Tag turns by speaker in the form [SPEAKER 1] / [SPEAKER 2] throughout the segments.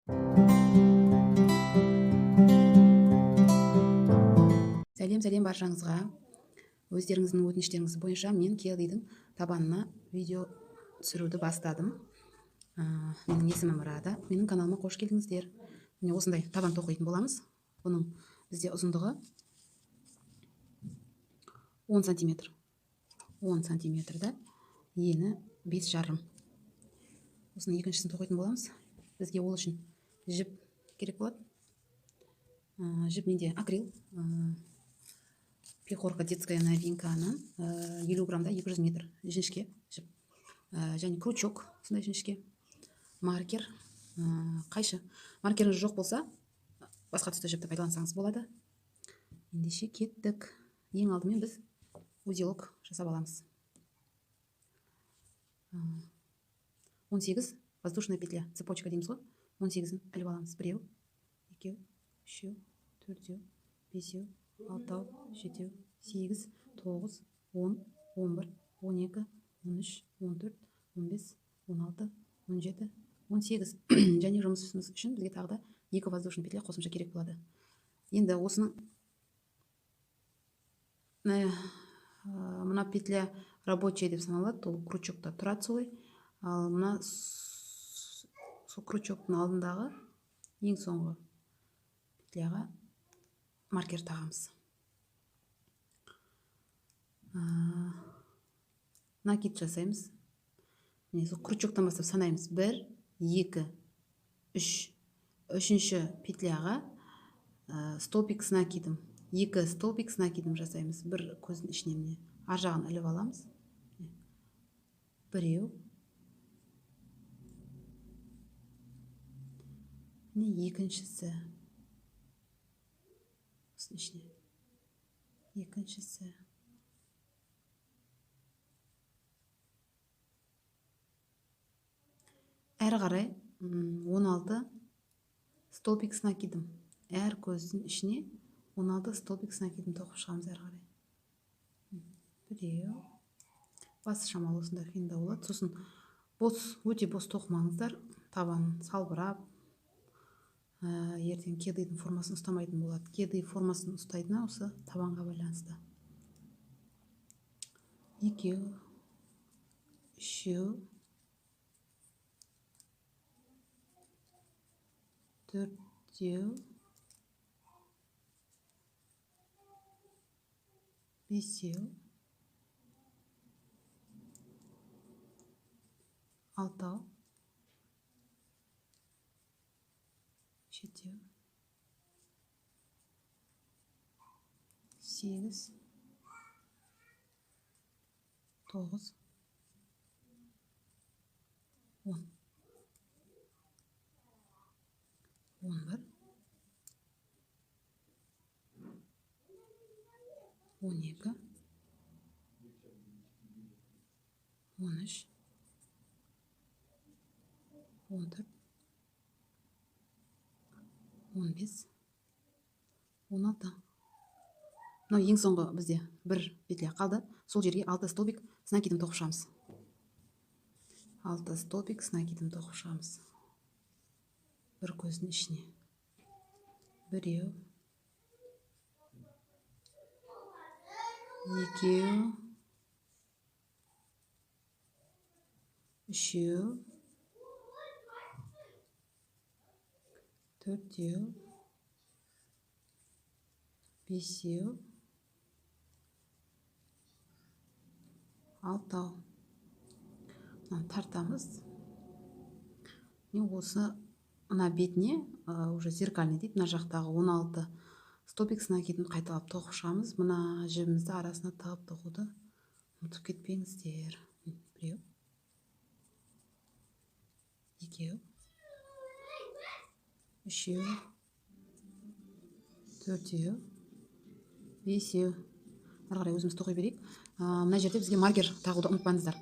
[SPEAKER 1] Сәлем, сәлем баршаңызға. Өздеріңіздің өтініштеріңіз бойынша мен кедидің табанына видео түсіруді бастадым. Менің есімім Рада. Менің каналыма қош келдіңіздер. Міне, осындай табан тоқитын боламыз. Бұның бізде ұзындығы 10 сантиметр. 10 сантиметрді, ені 5,5. Осының екіншісін тоқитын боламыз. Бізге ол үшін жіп керек болады. Жіп менде акрил. Пехорка детская новинканың 50 граммда 200 метр жіңішке жіп. Және крючок сондай жіңішке, маркер, қайшы. Маркеріңіз жоқ болса, басқа түсті жіпті пайдалансаңыз болады. Ендеше кеттік. Ең алдымен біз узелок жасап аламыз. 18 воздушная петля, цепочка дейміз ғой. 18-ін іліп аламыз. Біреу, екеу, үшеу, төртеу, бесеу, алтау, жетеу, сегіз, тоғыз, 10, 11, 12, 13, 14, 15, 16, 17, 18. Және жұмысымыз үшін бізге тағы да екі воздушный петля қосымша керек болады. Енді осының мына петля рабочая деп саналады, ол крючокта тұрады солай. Ал мына сол крючоктың алдындағы ең соңғы петляға маркер тағамыз. Накид жасаймыз. Міне, сол крючоктан бастап санаймыз. 1, 2, 3. Үшінші петляға столбик с накидом. 2 столбик с накидом жасаймыз. Бір көздің ішіне, міне, ар жағын іліп аламыз. Біреу. Міне, екіншісі. Осының ішіне. Екіншісі. Әрі қарай 16 столбик с накидом. Әр көздің ішіне 16 столбик с накидом тоқып шығамыз әрі қарай. Біреу. Басы шамалы осындай қиындау болады. Сосын бос, өте бос тоқымаңыздар. Табан салбырап, ертең кедейдің формасын ұстамайтын болады. Кедей формасын ұстайтыны осы табанға байланысты. Екеу, үшеу, төртеу, бесеу, алтау, жетеу, сегіз, тоғыз, 10, 11, 12, 13, 14, 15, 16. Мынау ең соңғы бізде бір петля қалды. Сол жерге 6 столбик с накидом тоқып шығамыз. 6 столбик с накидом тоқып шығамыз. Бір көздің ішіне. Біреу, екеу, үшеу, төртеу, бесеу, алтау. Мынаны тартамыз. Міне, осы мына бетіне, уже зеркальный дейді, мына жақтағы 16 столбик с накидін қайталап тоқып шығамыз. Мына жібімізді арасына тығып тоқуды ұмытып кетпеңіздер. Біреу, екеу, үшеу, төртеу, бесеу. Ары қарай өзіміз тоқи берейік. Мына жерде бізге маркер тағуды ұмытпаңыздар.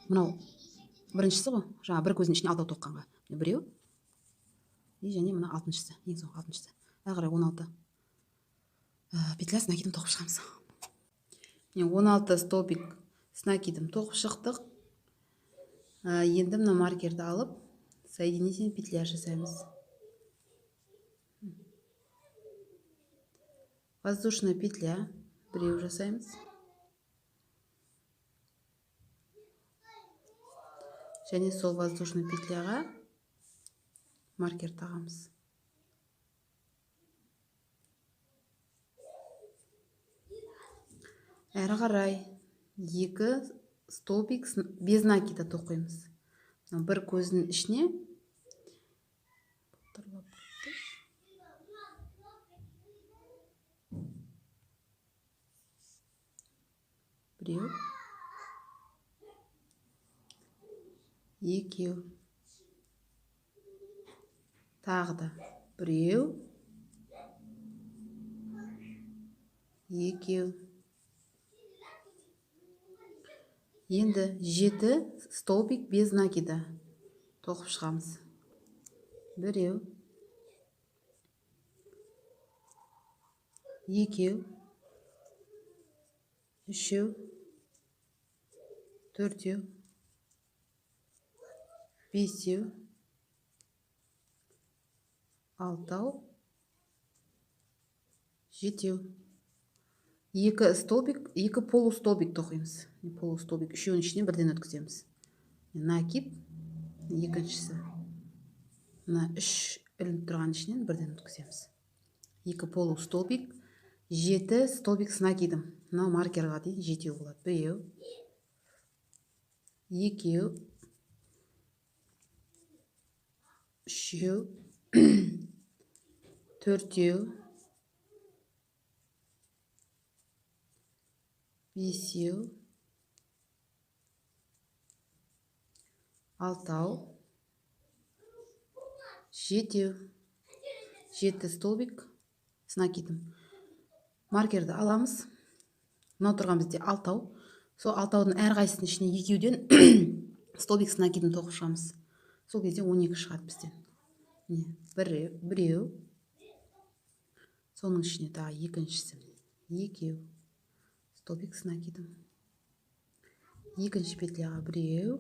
[SPEAKER 1] Мынау біріншісі ғой, жаңа бір көздің ішіне алтау тоққанға. Міне, біреу. И және мына алтыншысы, ең соңғы алтыншысы. Әрі қарай 16 петля с накидом тоқып шығамыз. Міне, 16 столбик с накидом тоқып шықтық. Енді мына маркерді алып, Соединительный петля жасаймыз. Воздушная петля біреу жасаймыз. Және сол воздушный петляға маркер тағамыз. Әрі қарай 2 столбик без накида тоқимыз. Бір көздің ішіне біреу, екеу, тағы да біреу, екеу. Енді 7 столбик без накида тоқып шығамыз. Біреу, екеу, үшеу, төртеу, бесеу, алтау, жетеу. 2 столбик, 2 полустолбик тоқимыз. Полустолбик үшеуінің ішінен бірден өткіземіз. Накид, екіншісі. Мына 3 ілініп тұрған ішінен бірден өткіземіз. 2 полустолбик, 7 столбик с накидом. Мына маркерға дейін жетеу болады. Біреу, екеу, үшеу, төртеу, бесеу, алтау, жетеу. 7 столбик с накидом. Маркерді аламыз. Мынау тұрған бізде алтау. Сол алтаудың әрқайсысының ішіне екеуден столбик с накидом тоқып шығамыз. Сол кезде 12 шығады бізден. Міне, біреу. Соның ішіне тағы екіншісі. Екеу. Столбик с накидом. Екінші петляға біреу,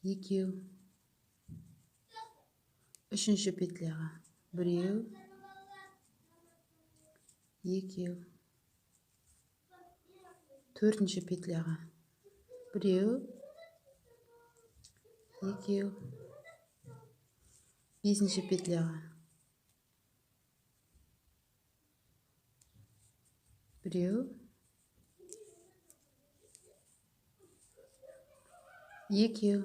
[SPEAKER 1] екеу. Үшінші петляға біреу, екеу. Төртінші петляға біреу, екеу. Бесінші петляға біреу, екеу.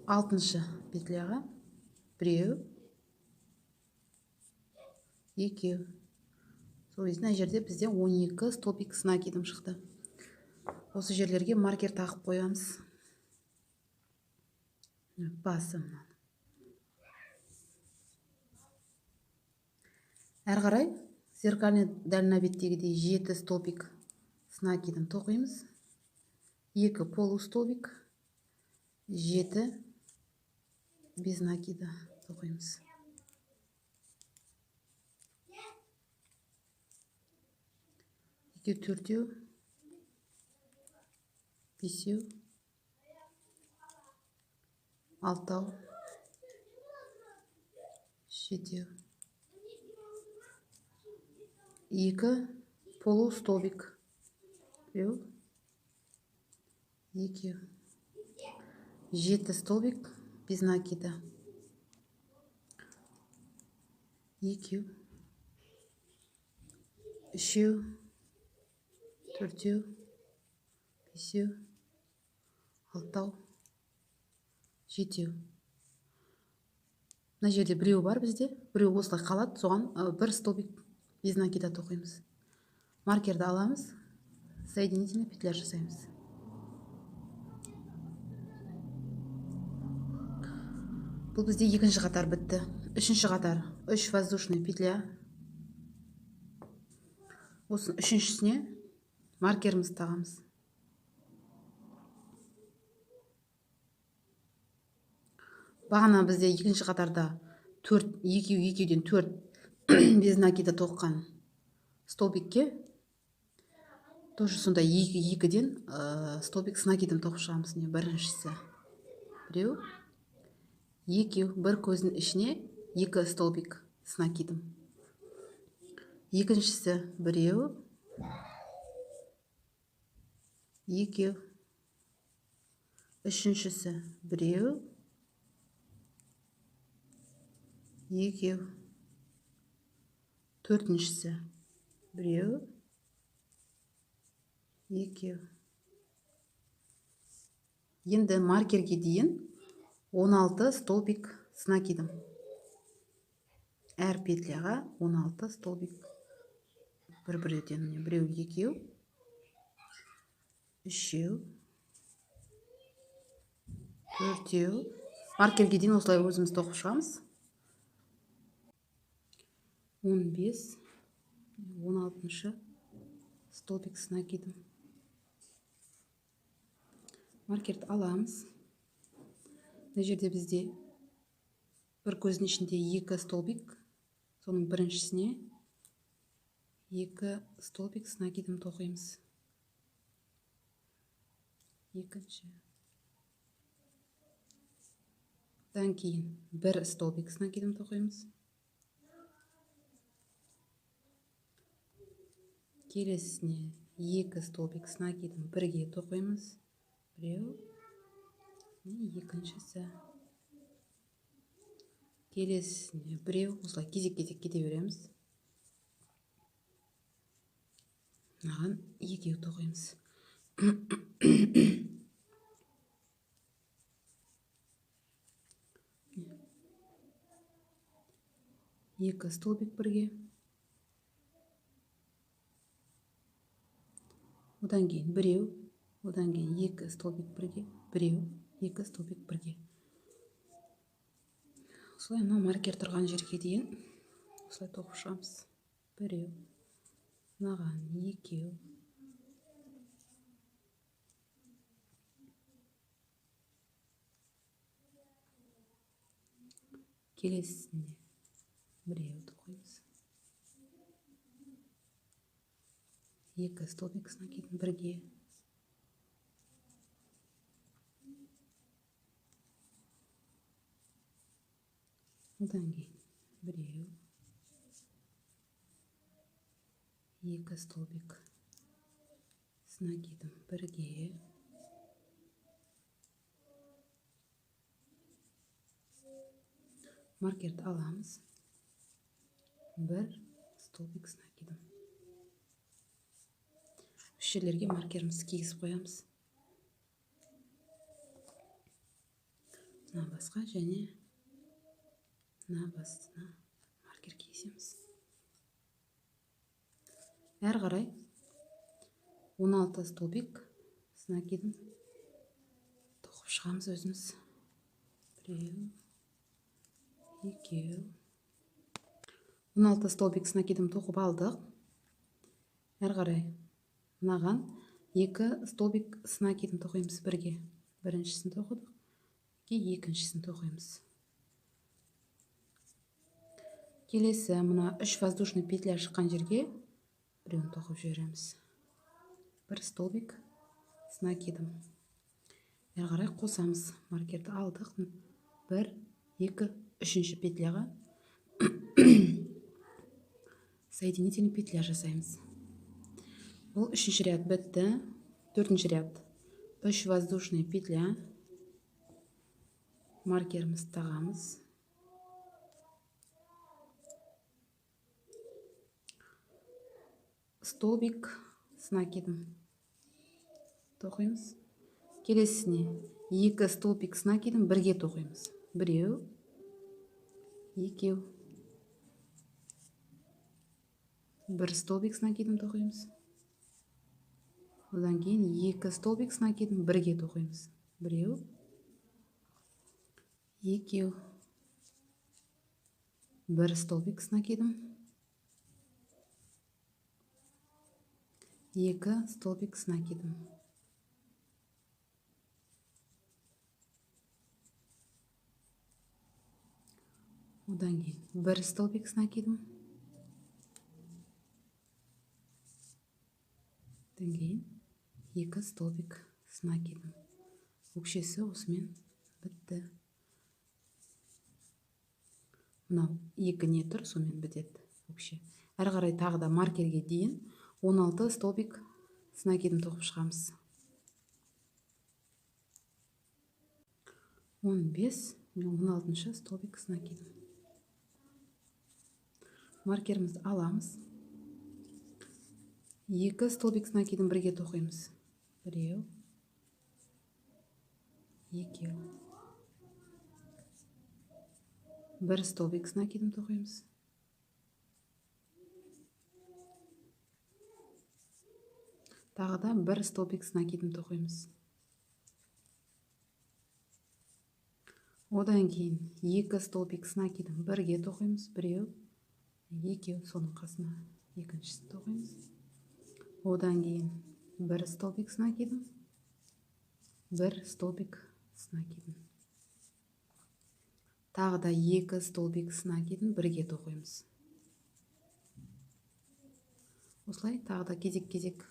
[SPEAKER 1] Алтыншы петляға біреу, екеу. Сол кезде мына жерде бізде 12 столбик с накидом шықты. Осы жерлерге маркер тағып қоямыз. Басы мынаны. Әрі қарай зеркальный дальнобеттегідей 7 столбик с накидом тоқимыз. 2 полустолбик, 7 без накида тоқимыз. Екеу, төртеу, бесеу, алтау, жетеу. 2 полустолбик, біреу, екеу. 7 столбик без накида. Екеу, үшеу, төртеу, бесеу, алтау, жетеу. Мына жерде біреу бар бізде, біреу осылай қалады, соған бір столбик без накида тоқимыз. Маркерді аламыз, соединительный петля жасаймыз. Бұл бізде екінші қатар бітті. Үшінші қатар 3 воздушный петля. Осының үшіншісіне маркерімізді тағамыз. Бағана бізде екінші қатарда 4, екеу, екеуден 4 без накида тоққан столбикке Тоже сондай екі-екіден столбик с накидом тоқып шығамыз. Міне біріншісі біреу, екеу, бір көздің ішіне екі столбик с накидом. Екіншісі біреу, екеу, үшіншісі біреу, екеу, төртіншісі біреу, екеу. Енді маркерге дейін 16 столбик с накидом. Әр петляға 16 столбик бір-біреуден. Міне біреу, екеу, үшеу, төртеу. Маркерге дейін осылай өзіміз тоқып шығамыз. 15, 16-шы столбик с накидом. Маркерді аламыз. Мына жерде бізде бір көздің ішінде екі столбик, соның біріншісіне екі столбик с накидом тоқимыз. Екінші. Одан кейін бір столбик с накидом тоқимыз. Келесісіне екі столбик с накидом бірге тоқимыз. Біреу, екіншісі. Келесісіне біреу, осылай кезек-кезек кете береміз. Мынаған екеу тоқимыз. Екі столбик бірге. Одан кейін біреу, одан кейін екі столбик бірге, біреу, екі столбик бірге. Осылай мына маркер тұрған жерге дейін осылай тоқып шығамыз. Біреу, мынаған екеу. Келесісіне біреу тоқимыз. Екі столбик с накидом бірге. Одан кейін біреу, екі столбик с накидом бірге. Маркерді аламыз. Бір столбик с накидом. Үш жерлерге маркерімізді кигізіп қоямыз. Мына басқа және мына басына маркер кигіземіз. Әрі қарай 16 столбик с накидом тоқып шығамыз өзіміз. Біреу, екеу. 16 столбик с накидом тоқып алдық. Әрі қарай мынаған екі столбик с накидом тоқимыз бірге. Біріншісін тоқыдық, екіншісін тоқимыз. Келесі мына үш воздушный петля шыққан жерге біреуін тоқып жібереміз. Бір столбик с накидом. Әрі қарай қосамыз. Маркерді алдық. Бір, екі, үшінші петляға соединительный петля жасаймыз. Бұл үшінші ряд бітті. Төртінші ряд. Үш воздушный петля. Маркерімізді тағамыз. Столбик с накидом тоқимыз. Келесісіне екі столбик с накидом бірге тоқимыз. Біреу, екеу. Бір столбик с накидом тоқимыз. Одан кейін екі столбик с накидом бірге тоқимыз. Біреу, екеу. Бір столбик с накидом. Екі столбик с накидом. Одан кейін бір столбик с накидом. Одан кейін 2 столбик с накидом. Өкшесі осымен бітті. Мынау 2 не тұр, сонымен бітеді өкше. Әрі қарай тағы да маркерге дейін 16 столбик с накидом тоқып шығамыз. 15, 16 столбик с накидом. Маркерімізді аламыз. 2 столбик с накидом бірге тоқимыз. 1, 2. 1 столбик с накидом тоқимыз. Тағы да 1 столбик с накидом тоқимыз. Одан кейін 2 столбик с накидом бірге тоқимыз. 1, 2, соның қасына екіншісін тоқимыз. Одан кейін 1 столбик с накидом, 1 столбик с накидом. Тағы да 2 столбик с накидом бірге тоқимыз. Осылай тағы да кезек-кезек.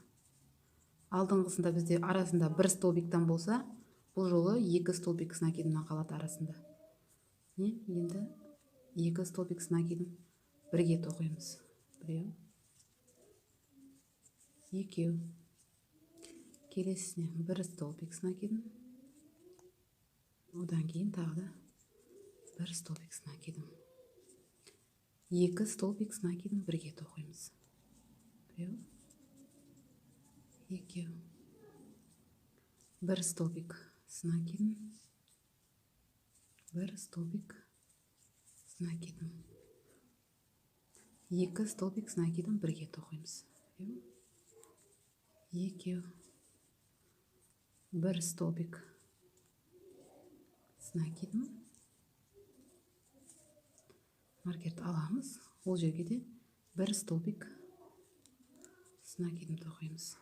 [SPEAKER 1] Алдыңғысында бізде арасында 1 столбиктан болса, бұл жолы 2 столбик с накидомнан қалады арасында. Не, енді 2 столбик с накидом бірге тоқимыз. 1, 2. Келесісіне 1 столбик с накидом. Одан кейін тағы да 1 столбик с накидом. 2 столбик с накидом бірге тоқимыз. 1, 2. 1 столбик с накидом, 1 столбик с накидом. 2 столбик с накидом бірге тоқимыз. 1, 2. 1 столбик с накидом. Маркерді аламыз. Ол жерге де 1 столбик с накидом тоқимыз.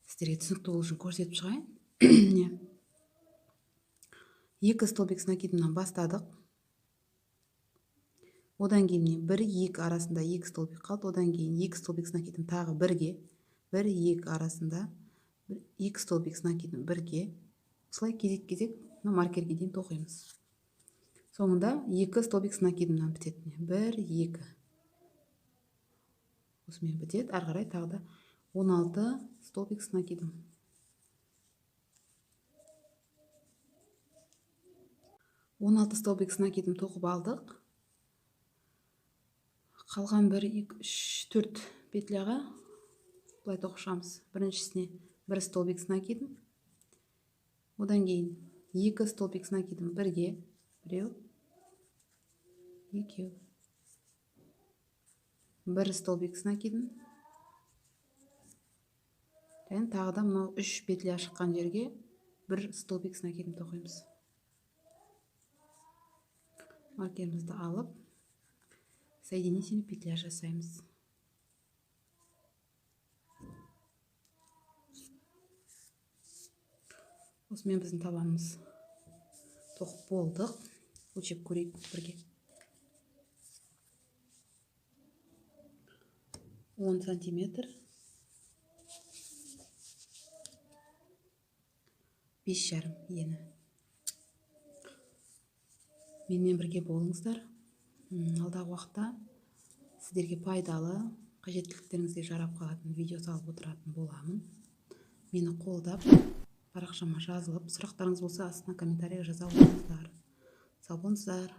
[SPEAKER 1] Сіздерге түсінікті болу үшін көрсетіп шығайын. 2 столбик с накидомнан бастадық. Одан кейін міне 1, 2 арасында 2 столбик қалды. Одан кейін 2 столбик с накидом тағы бірге. 1, 2 арасында 2 столбик с накидом бірге. Осылай кезек-кезек мына маркерге дейін тоқимыз. Соңында 2 столбик с накидомнан бітеді. 1, 2. Осымен бітеді. Әрі қарай тағы да 16 столбик с накидом. 16 столбик с накидом тоқып алдық. Қалған 1, 2, 3, 4 петляға былай тоқып шығамыз. Біріншісіне 1 столбик с накидом. Одан кейін 2 столбик с накидом бірге. 1, 2. 1 столбик с накидом. Және тағы да мынау 3 петля шыққан жерге 1 столбик с накидом тоқимыз. Маркерімізді алып, соединительный петля жасаймыз. Осымен біздің табанымыз тоқып болдық. Өлшеп көрейік бірге. 10 сантиметр. 5,5 ені. Менімен бірге болыңыздар. Алдағы уақытта сіздерге пайдалы, қажеттіліктеріңізге жарап қалатын видео салып отыратын боламын. Мені қолдап, парақшама жазылып, сұрақтарыңыз болса астына комментарий жаза отырыңыздар. Сау болыңыздар.